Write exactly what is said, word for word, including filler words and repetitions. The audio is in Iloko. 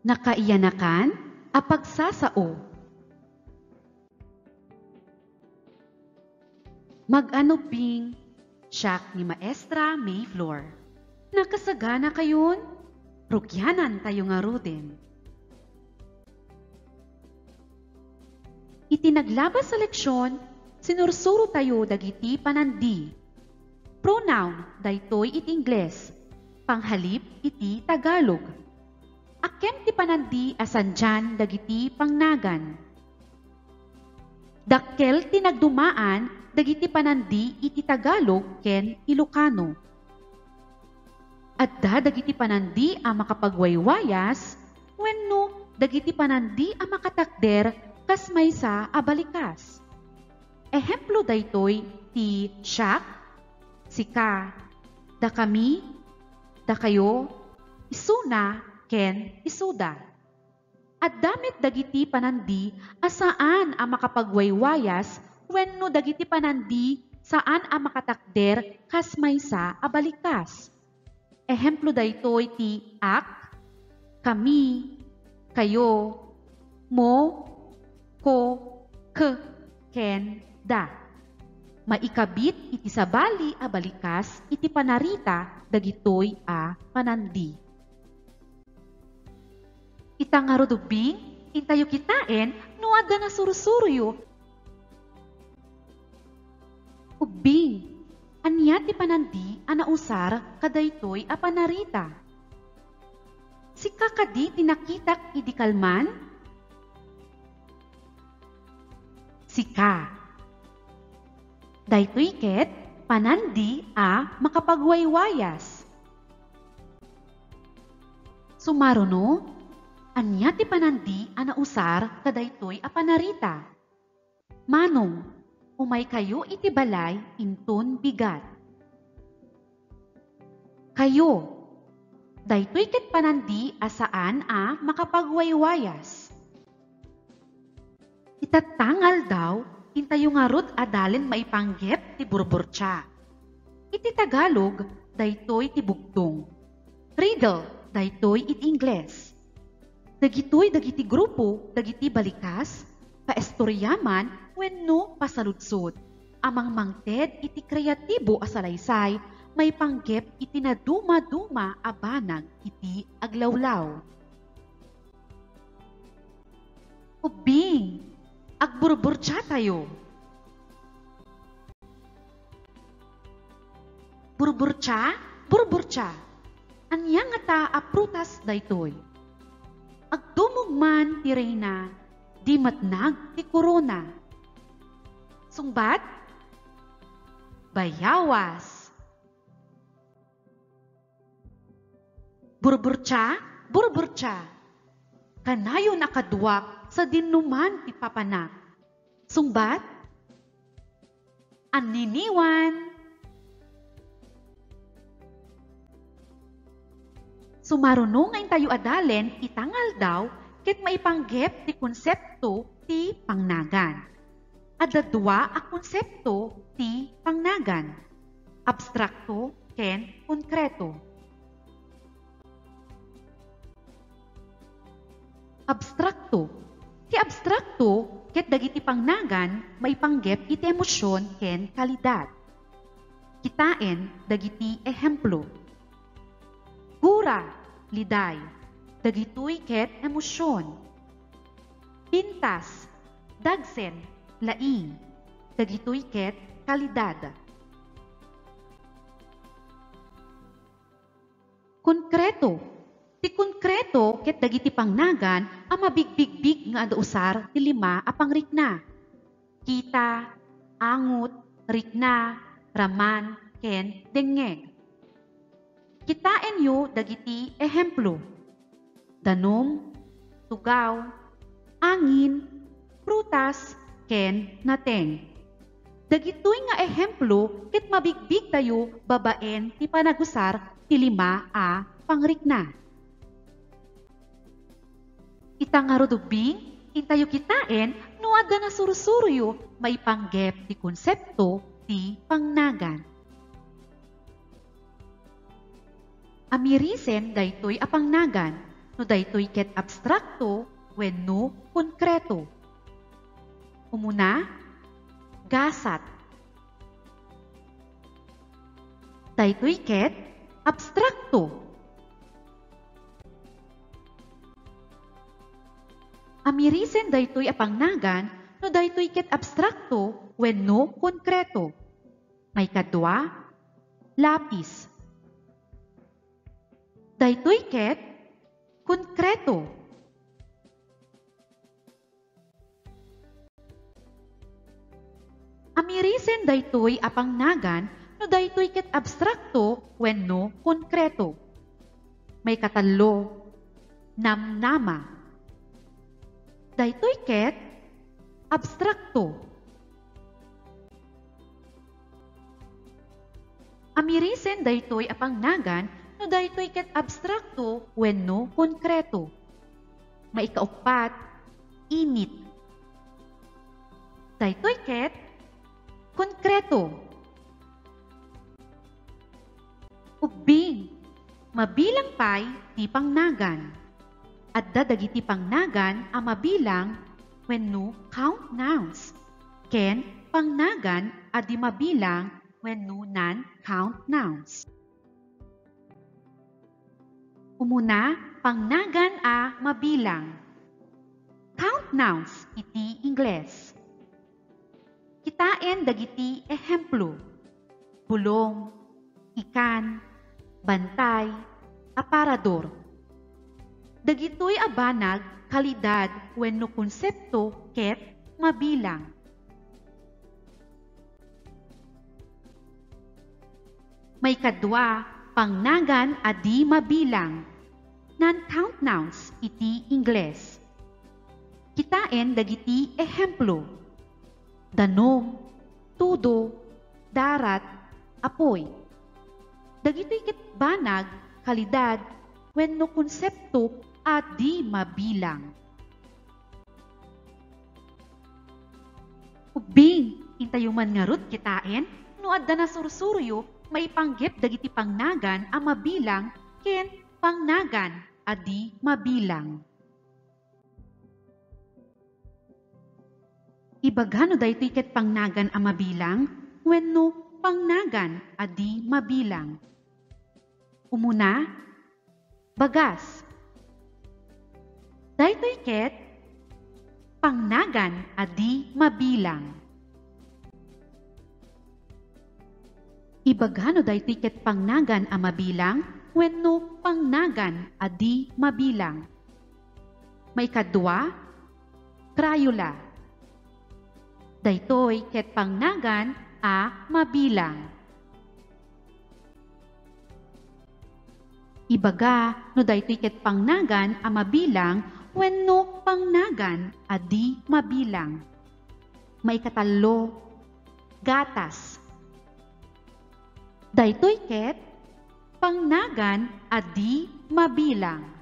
Nakaiyanakan a pagsasao. Mag-anubbing, siak ni Maestra May Flor. Nakasagana kayon? Rugianantayo ngaruden. Iti naglabas a leksion, sinursurotayo dagiti panandi. Pronoun daytoy iti Ingles, panghalip iti Tagalog. Akem ti panandi a sandian dagiti pangnagan. Dakkel ti nagdumaan dagiti panandi iti Tagalog ken Ilocano. Adda dagiti panandi a makapagwaywayas wenno dagiti panandi a makatakder kas maysa a balikas. Ehemplo daytoy ti siak, sika, dakami, dakayo, isuna, ken isuda. Adda met dagiti panandi a saan a makapagwaywayas wenno dagiti panandi saan a makatakder kas maysa a balikas. Ehemplo daytoy ti ak, kami, kayo, mo, ko, ke, ken da. Maikabit iti sabali a balikas iti panarita dagitoy a panandi. Ita ngarud ubbing, intayo kitaen no adda nasursuroyo. Ubbing, ania ti panandi a nausar kadaytoy a panarita? Sika kadi ti nakitak idi kalman? Sika. Daytoy ket panandi a makapagwaywayas. Sumaruno, ania ti panandi a nausar kadaytoy a panarita? Manong, umaykayo iti balay inton bigat. Kayo. Daytoy ket panandi a saan a makapagwaywayas. Itatta nga aldaw, intayo ngarud a dalen maipanggep ti burburtia. Iti Tagalog, daytoy ti bugtong. Riddle, daytoy iti Ingles. Dagitoy dagiti grupo dagiti balikas, paistoryaman wenno pasaludsod a mangmangted iti kreatibo a salaysay maipanggep iti nadumaduma a banag iti aglawlaw. Ubbing, agburburtiatayo. Burburtia, burburtia. Ania ngata a prutas daytoy? Agdumog man ti reyna, di matnag ti korona. Sungbat? Bayawas. Burburtia, burburtia. Kanayon a kaduak sadinoman ti papanak. Sungbat? Anniniwan. Sumaruno nga intayo a dalen ita nga aldaw ket maipanggep ti konsepto ti pangnagan. Adda dua a konsepto ti pangnagan, abstrakto ken konkreto. Abstrakto. Ti abstrakto ket dagiti pangnagan maipanggep iti emosion ken kalidad. Kitaen dagiti ehemplo. Gura, liday, dagitoy ket emosion. Pintas, dagsen, laing, dagitoy ket kalidad. Konkreto. Ti konkreto ket dagiti pangnagan a mabigbigbig nga adda usar ti lima a pangrikna. Kita, angot, rikna, raman, ken dengngeg. Kitaenyo dagiti ehemplo: danum, tugaw, angin, prutas, ken nateng. Dagitoy nga ehemplo ket mabigbigtayo babaen ti panagusar ti lima a pangrikna. Ita ngarud ubbing, intayo kitaen no adda nasursuroyo maipanggep ti konsepto ti pangnagan. Amirisen daytoy a pangnagan. no daytoy ket abstrakto wenno konkreto. Umuna, gasat. Daytoy ket abstrakto. Amirisen daytoy a pangnagan no daytoy ket abstrakto wenno konkreto. Maikadua, lapis. Daytoy ket konkreto. Amirisen daytoy a pangnagan no daytoy ket abstrakto wenno konkreto. Maikatallo, namnama. Daytoy ket abstrakto. Amirisen daytoy a pangnagan no daytoy ket abstrakto wenno konkreto. Maikauppat, init. Daytoy ket konkreto. Ubbing, mabilang pay ti pangnagan. Adda dagiti pangnagan a mabilang wenno count nouns ken pangnagan a di mabilang wenno non-count nouns. Umuna, pangnagan a mabilang. Count nouns iti Ingles. Kitaen dagiti ehemplo: bulong, ikan, bantay, aparador. Dagitoy a banag, kalidad wenno konsepto ket mabilang. Maikadua, pangnagan a di mabilang. Non-count nouns iti Ingles. Kitaen dagiti ehemplo: danum, tudo, darat, apuy. Dagitoy ket banag, kalidad, wenno konsepto a di mabilang. Ubbing, intayo man ngarud kitaen no adda nasursuroyo maipanggep dagiti pangnagan a mabilang ken pangnagan a di mabilang. Ibaga no daytoy ket pangnagan a mabilang wenno pangnagan a di mabilang. Umuna, bagas. Daytoy ket pangnagan a di mabilang. Ibaga no daytoy ket pangnagan a mabilang wenno pangnagan a di mabilang. Maikadua, Crayola. Daytoy ket pangnagan a mabilang. Ibaga no daytoy ket pangnagan a mabilang wenno pangnagan a di mabilang. Maikatallo, gatas. Daytoy ket pangnagan a di mabilang.